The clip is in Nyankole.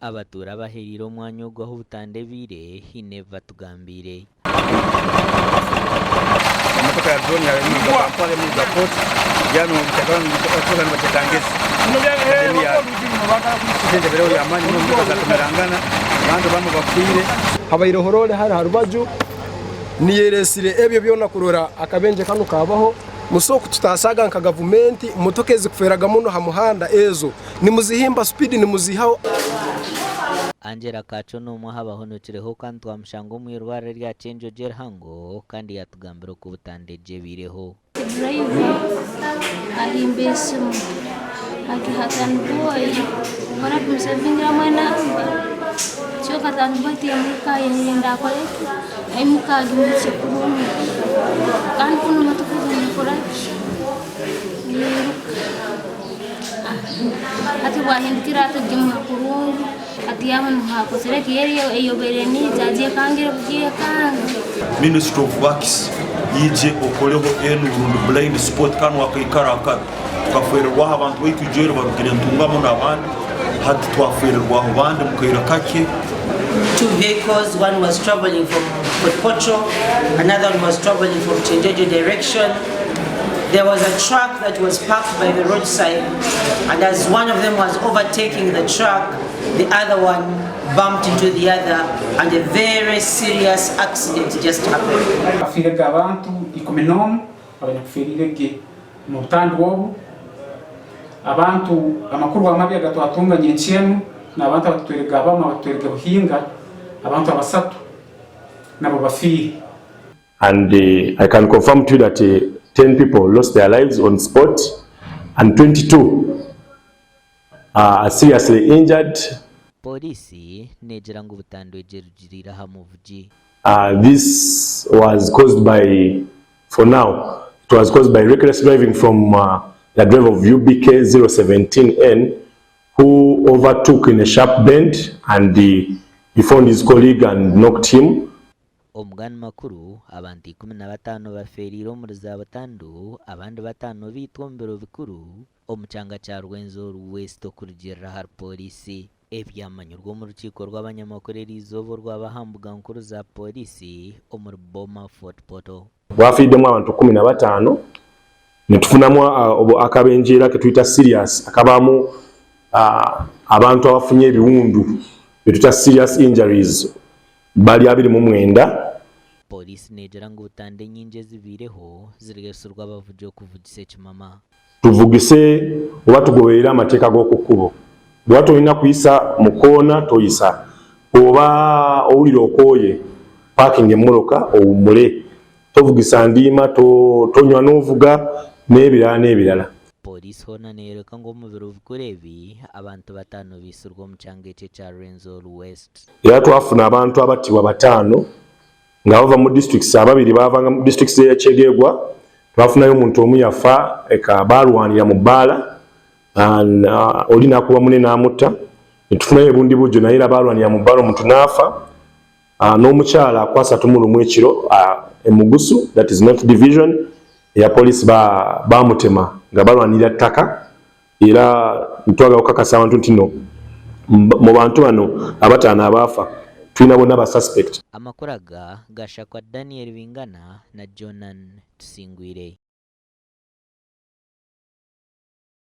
Abatuura abahereire omwanya ogu ahu butanda ebaire haine ebi batugambiire. Emotoka ya drone yaruga Kampala emuruga Fort yaaba nibagyeta Ngezi Accident ebaireho y'amaani muno emotoka zatomerangana abantu abamwe bafiire. Habaireho roore hari aha rubaju niyo eresire ebyo byona kurora akabenje kanu kabaho. Muso kututasaga nka gavumenti motoka ezikuferaga muno ha muhanda ezo nimuzihimba supidi nimuzihaho. Angella Kacho n'omwe aha bahonokireho kandi twamushanga omu irwariro erya Kyenjojo erihango kandi yatugambira oku butanda egi ebaireho. Durayiva ahimba esimu agiha taniboyi mbwenu akimusevingiramu enamba kyonka taniboyi tiyamuhika yayenda akoreki aimuke agimuhikye kurungi kandi kunu emotoka egi nekoraki neiruka hati bwahindukira ati agimuha kurungi hati yaaba niho akozireki yo eriyo eyobaire neija agyekangire kugyekanga. Ministry of Works ije okoreho enu rundi blind spot kanu akaikaro akabi tukafwererwaho abantu baitu ijweri barugire Ntungamo nabandi hati twafwererwaho bandi mukaira kake. Two vehicles, one was travelling from Fort Portal, another one was travelling from Kyenjojo direction. There was a truck that was parked by the roadside and as one of them was overtaking the truck, the other one bumped into the other and a very serious accident just happened. Hafiirege abantu 11 abanyakuferiire ge omu butandu obu. Abantu amakuru amabi agatwatunga nyenkya enu n'abantu abatutwerege abamu abatutwerege Buhinga abantu abasatu nabo bafiire. And I can confirm to you that 10 people lost their lives on spot and 22 are seriously injured. Pooriisi neegira ngu butandu egi erugiriire aha muvugi. This was caused by, for now, it was caused by reckless driving from the driver of UBK 017N who overtook in a sharp bend and he found his colleague and knocked him. Omu gandi makuru, abantu 15 bafeereire omuri za butandu abandi bataano baitwa omu biro bikuru omu kyanga kya Rwenzori West okurugiirira ahari Pooriisi. Ebyamanyirwe omu rukiiko rw'abanyamakuru eriizooba orwaba aha mbuga nkuru za Pooriisi omuri Boma Fort Portal. Bwafiiddemu abantu 15 nitufunamu akabenje era ketuyita serious akabaamu abantu abafunye ebiwundu byetuyita serious injuries bali 29. Pooriisi neegira ngu butandu enyingi ezibaireho zireetsirwe abavugi okuvugisa ekimama. Tuvugise oba tugoberere amateeka g'oku kkubo. Bw'oba tolina kuyisa mu koona toyisa. Bw'oba owulira okooye paakinga emmotoka owummule. Tovugisa ndiima, tonywa n'ovuga n'ebirala n'ebirala. Pooriisi hoona neeyoreka ngu omu biro bikuru ebi, abantu bataano baitsirwe omu kyanga eki ekya Rwenzori West. Era twafuna abantu abattibwa bataano nga bava mu districts ababiri baavanga mu districts z'e Kyegegwa, twafunayo omuntu omu yafa eka baalwanira mu bbaala oli n'akuba mune n'amutta, ne tufunayo e Bundibugyo naye era baalwanira mu bbaala omuntu n'afa n'omukyala ku 31 ekiro e Mugusu that is North Division eya poliisi baamutema nga balwanirira ttaka. Era twagala okukakasa abantu nti no mu bantu bano abataano abaafa tulina bonna ba suspect. Amakuru aga gashakwa Daniel Bingana na Jonan Tusingwire.